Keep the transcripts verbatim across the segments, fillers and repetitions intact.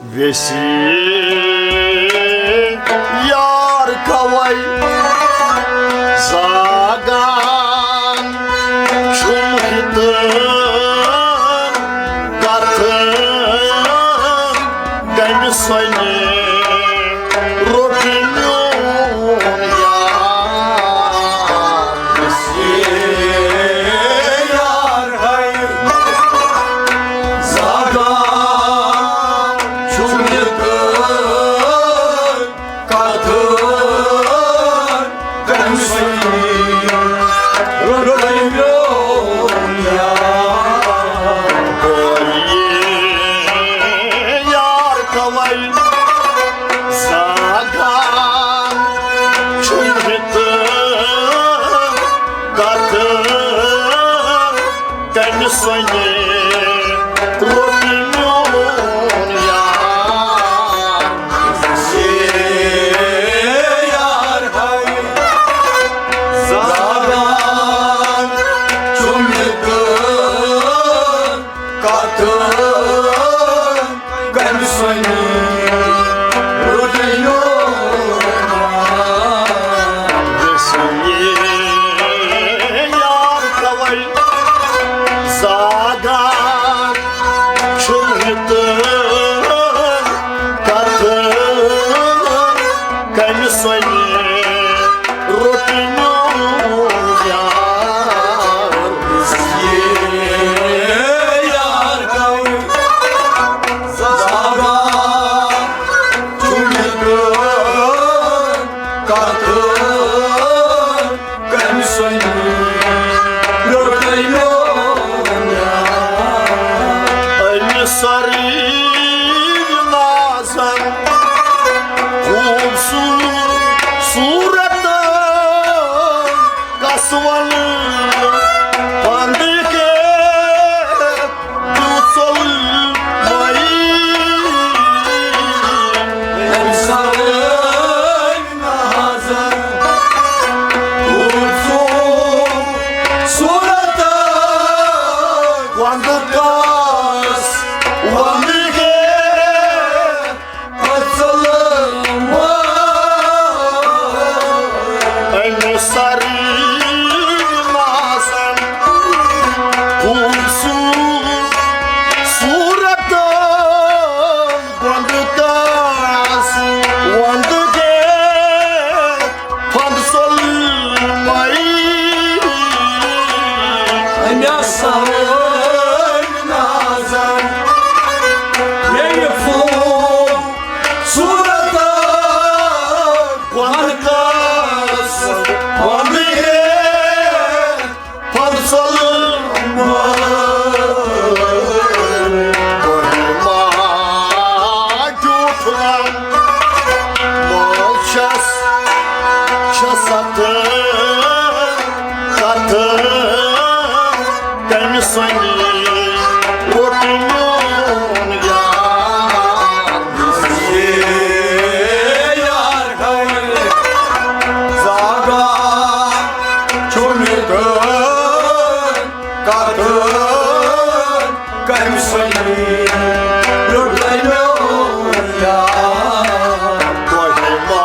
ویسی یار کوے زاگان چھُم ہِتہٕ کتھٕ کمہِ سۄنہِ روٚٹ میون یار۔ یار ہے زاگان چھُم ہِتہٕ کتھٕ کمہِ سۄنہِ روٚٹ میون یار۔ یار کوے زاگان چھُم ہِتہٕ کتھٕ کمہِ سۄنہِ روٚٹ میون یار۔ یار ہے زاگان چھُم ہِتہٕ کتھٕ کمہِ سۄنہِ روٚٹ میون یار۔ یار کوے زاگان چھُم ہِتہٕ کتھٕ کمہِ سۄنہِ روٚٹ میون یار۔ یار کوے زاگان چھُم ہِتہٕ کتھٕ کمہِ سۄنہِ روٚٹ میون یار۔ أمِس سرٕے نازن خوٗبصوٗرت کس ون پنٛد کے دیُت ژوٚل مئی۔ أمۍ سرٲے نازن خوٗبصوٗرت وندٕ کس وندٕ کے ژوٚل مئی۔ أمۍ سرٕے نازن خوٗبصوٗرت وندٕ کس وندٕ کے پنٛد ژوٚل مئی۔ أمۍ سرٲے نازن ییٚلہِ خوٗبصوٗرت وندٕ کس وندٕ کے پنٛد ژوٚل مئی۔ ماجہِ ٹھُلن مول چھس، چھس اتھ کتھ کمہِ سۄنہِ روٚٹ میون یار۔ یار ہے زاگان چھُم ہِتہٕ کتھٕ کمہِ سۄنہِ روٚٹ میون یار۔ تۄہہِ ما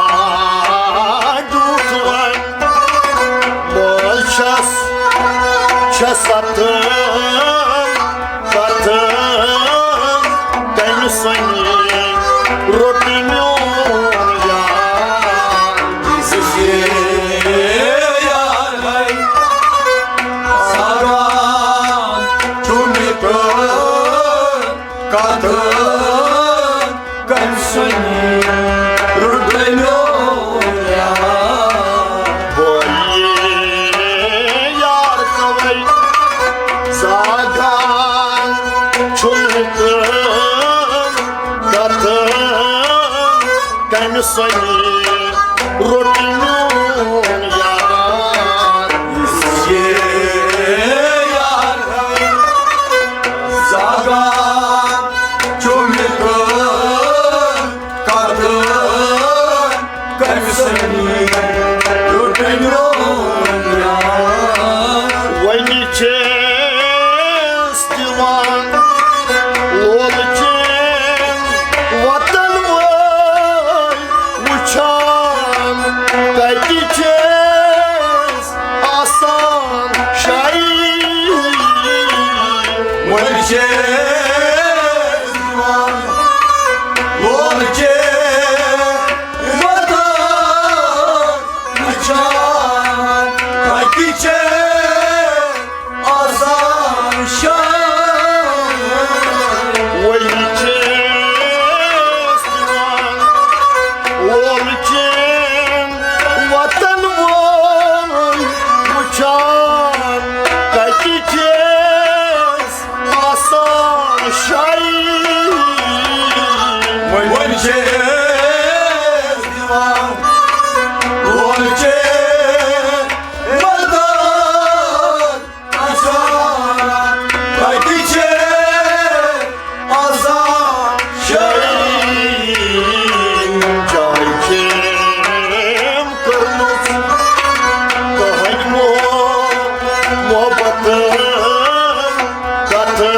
دیُت وۄنۍ مول چھس، چھس اتھ کتھ کمہِ سۄنہِ روٚٹ میون یار۔ یار ہے زاگان چھُم ہِتہٕ کتھٕ کمہِ سۄنہِ روٚٹ میون یار۔ بولیے یار کوے زاگان چھُم ہِتہٕ کتھٕ کمہِ سۄنہِ روٚٹ میون یار۔ یے یار ہے زاگان چھُم ہِتہٕ کتھٕ کمہِ سۄنہِ روٚٹ میون یار۔ وۄنۍ چھس دِوان لولہٕ چین دِوان وول چھِ مدد۔ آسان، تَتہِ چھِ آسان شٲعری۔ جاے چھِ أمۍ کٔرمٕژ تُہٕنٛدِ مو-، محبتہٕ کتھٕ،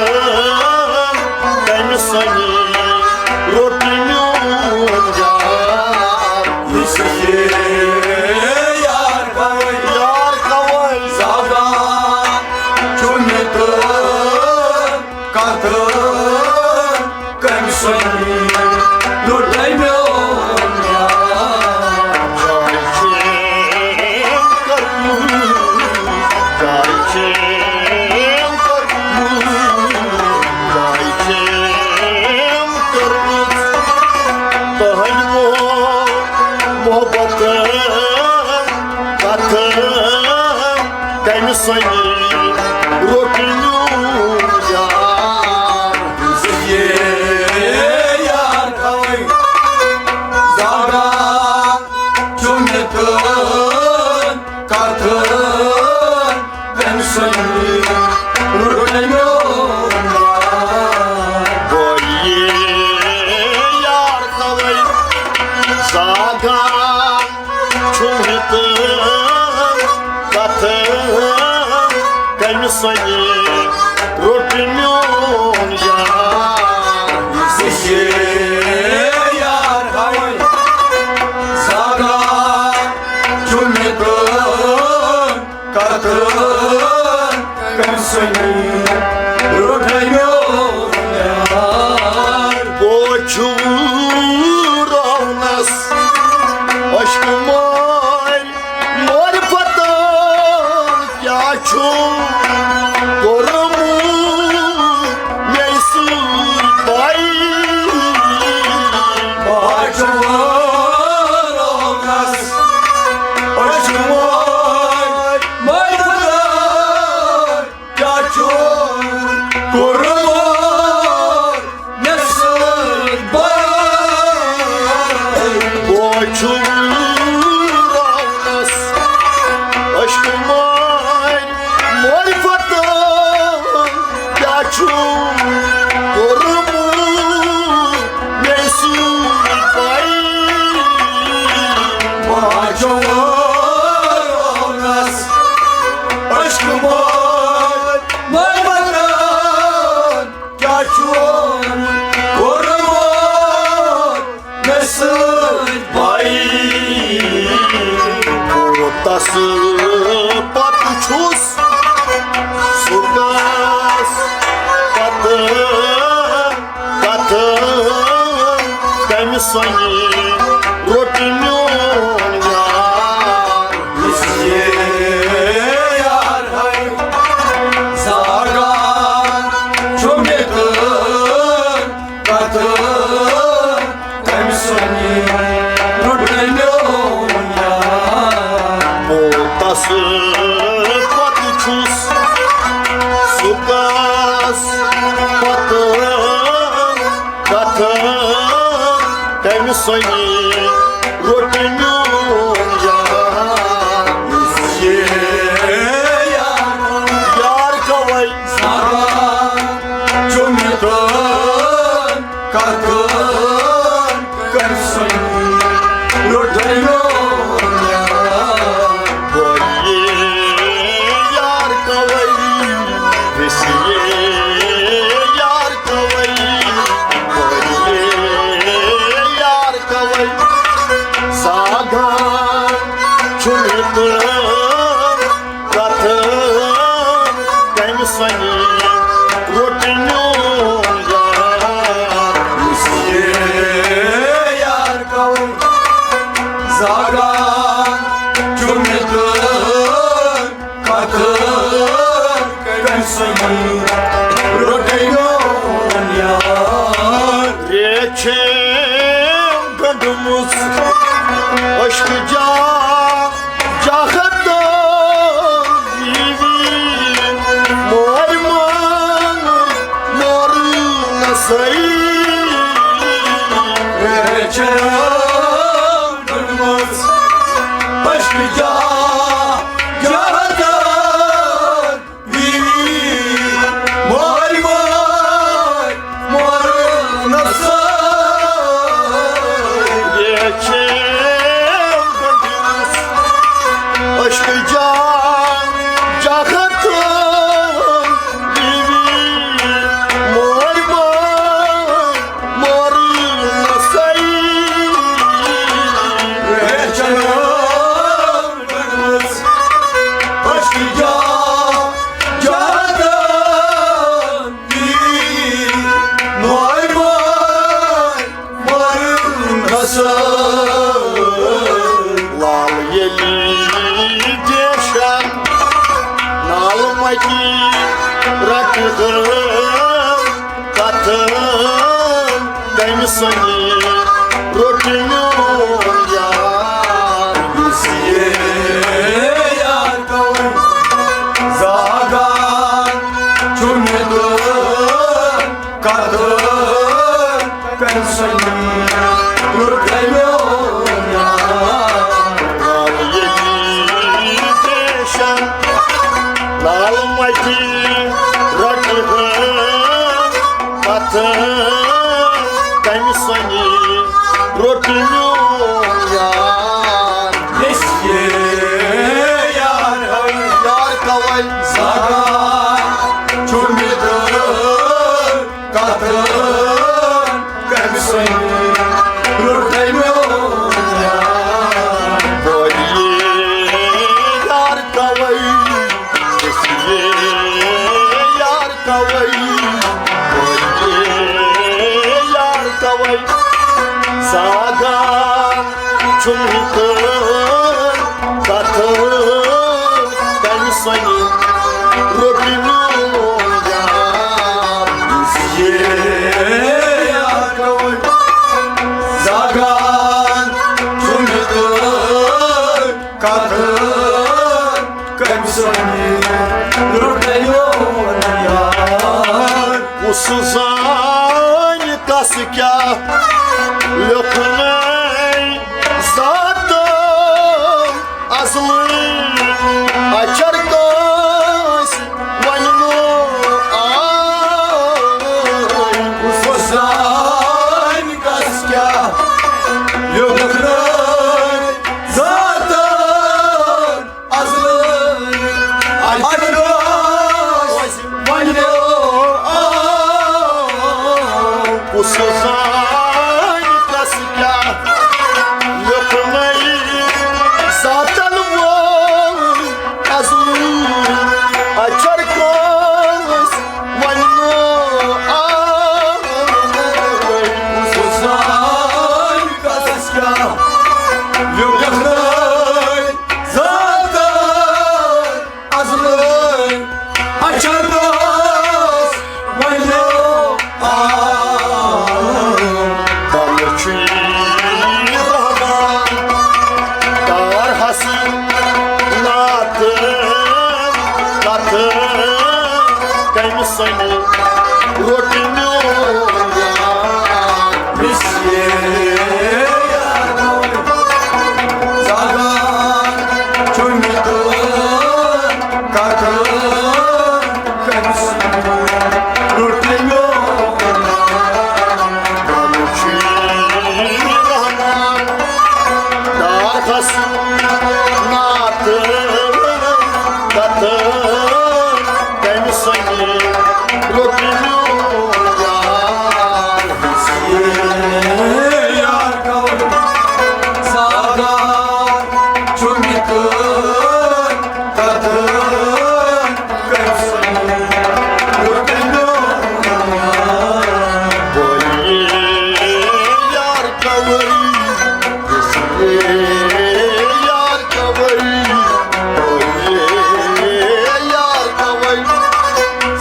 تٔمۍ سٕنٛدِ روٚٹ میون یار۔ یُس یہِ یار کوے، یار کوے زاگان چھُ مےٚ تہٕ کتھٕ کٔمۍ سٕنٛدِ روٚٹ میون یار۔ جاے چھِ کٔرمٕژ، جاے چھِ کٔرمٕژ، جاے چھِ کٔرمٕژ تُہٕنٛدِ مو-، محبت کتھٕ کٔمۍ سٕنٛدِ روٚٹ میون یار۔ یُس یہِ یار کوے زاگان چھُ مےٚ تہٕ کتھٕ کٔمۍ سٕنٛدِ روٚٹ میون یار۔ بویہِ یار کوے زاگان چھُ مےٚ تہٕ کتھٕ کٔمۍ سٕنٛدِ روٚٹ میون یار۔ یُس یہِ یار کوے زاگان چھُ مےٚ تہٕ کتھٕ کٔمۍ سٕنٛدِ روٚٹ میون یار۔ بہٕ چھُس رونس عشقہٕ مارِ، مارِ پتہٕ کیٛاہ چھُ کوٚرمُت مےٚ سۭتۍ پَے؟ بہٕ چھُس رونس عشقہٕ مارِ، مارِ پتہٕ کیٛاہ چھُ کوٚرمُت مےٚ سۭتۍ پَے؟ بہٕ چھُس رونس عشقہٕ مارِ، مارِ پتہٕ کیٛاہ چھُ کوٚرمُت مےٚ سۭتۍ پَے؟ بہٕ چھُس رونس عشقہٕ مارِ، مارِ پتہٕ کیٛاہ چھُ کوٚرمُت مےٚ سۭتۍ پَے؟ بہٕ تَس پَتہٕ چھُس سُہ کَس پَتہٕ کَتھٕ کٔمۍ سٕنٛدِ روٚٹ میون یار۔ یُس یہِ یار ہے زاگان چھُ مےٚ تہٕ کتھٕ کٔمۍ سٕنٛدِ روٚٹ میون یار۔ بہٕ تَس پَتہٕ چھُس سُہ کَس پَتہٕ کتھٕ کٔمۍ سٕنٛدِ روٚٹ میون یار۔ یُس یہِ یار کوے زاگان چھُ مےٚ تہٕ کتھٕ کٔمۍ سٕنٛدِ روٚٹ میون یار۔ بویہِ یار کوے، یُس یہِ یار کوے، بویہِ یار کوے زاگان چھُ مےٚ تہٕ کتھٕ کٔمۍ سٕنٛدِ روٚٹ میون یار۔ یُس یہِ یار کوے زاگان چھُ مےٚ تہٕ کتھٕ کٔمۍ سٕنٛدِ روٚٹ میون یار۔ ریٚہہ چھِ گٔنٛڈمٕژ عشقہٕ جا جاہت دیوی، مور مان مور نسائی۔ چھےٚ ڈٔٹمٕژ عشقہٕ جا-، جہتن بیوی، مورِ مٲلۍ مورُن نہ سٲے۔ یہِ چھےٚ ڈٔٹمٕژ عشقہٕ جا-، جہتن بیوی، مورِ مٲلۍ مورُن نہ سٲے۔ یہِ چھےٚ ڈٔٹمٕژ عشقہٕ جا-، جہتن بیوی، مورِ مٲلۍ مورُن نہ سٲے۔ لال ییٚلہِ ریشن نالہٕ مۄکھِ رٹہٕ کتھ کمہِ سۄنہِ روٚٹ میون یار؟ یُس یہِ یار گوٚو زاگان چھُ مےٚ تہٕ کتھ کمہِ سۄنہِ روٚٹ میون یار؟ ییٚلہِ ریشن لال مۄکھِ رٹہٕ پتہٕ کمہِ سۄنہِ روٚٹ میون یار؟ یُس یہِ یار، یار کوے زاگان چھُ مےٚ تہٕ کتھ کمہِ سۄنہِ روٚٹ میون یار؟ بولیے یار کوے، بولیے یار کوے، بولیے یار کوے۔ زاگان چھُم تہٕ کتھ کمہِ سۄنہِ روٚٹ میون یار؟ یُس یہِ یار گوٚو زاگان چھُم تہٕ کتھ کمہِ سۄنہِ روٚٹ میون یار؟ کُس زانہِ کس کیٛاہ لیوٚکھنَے ذاتن ازلٕے۔ اچھر کٲنٛسہِ ونہِ نہٕ آے۔ کُس زانہِ کس کیٛاہ لیوٚکھنَے ذاتن ازلٕے۔ اچھر کٲنٛسہِ ونہِ نہٕ آے۔ کُس زانہِ کس کیٛاہ لیوٚکھنَے ذاتن وول ازلٕے۔ اچھر کٲنٛسہِ ونہِ نہٕ آے۔ کُس زانہِ کس کیٛاہ لیوٚکھنَے ذاتن ازلٕے۔ اچھر کٲنٛسہِ ونہِ نہٕ آے۔ بل چھُ رحمان تار حسن ناتہٕ کتھ کمہِ سۄنہِ روٚٹ میون یار؟ یُس یہِ یار زاگان چھُ مےٚ تہٕ کتھ کمہِ سۄنہِ روٚٹ میون یار؟ بل چھُ رحمان تار حسن ناتہٕ کتھ کمہِ سۄنہِ روٚٹ میون یار؟ یار گوٚو زاگان چھُ مےٚ تہٕ کتھ کمہِ سۄنہِ روٚٹ میون یار؟ بولیے یار کوئی، یار کوئی، یار کوئی،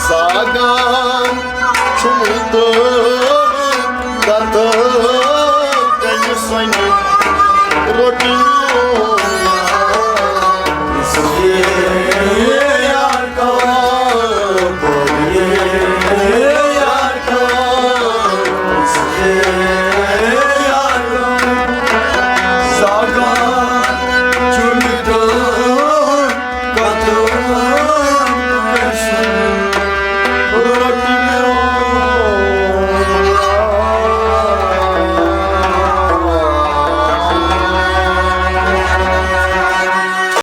زاگان چھُم تہٕ کتھ کمہِ سۄنہِ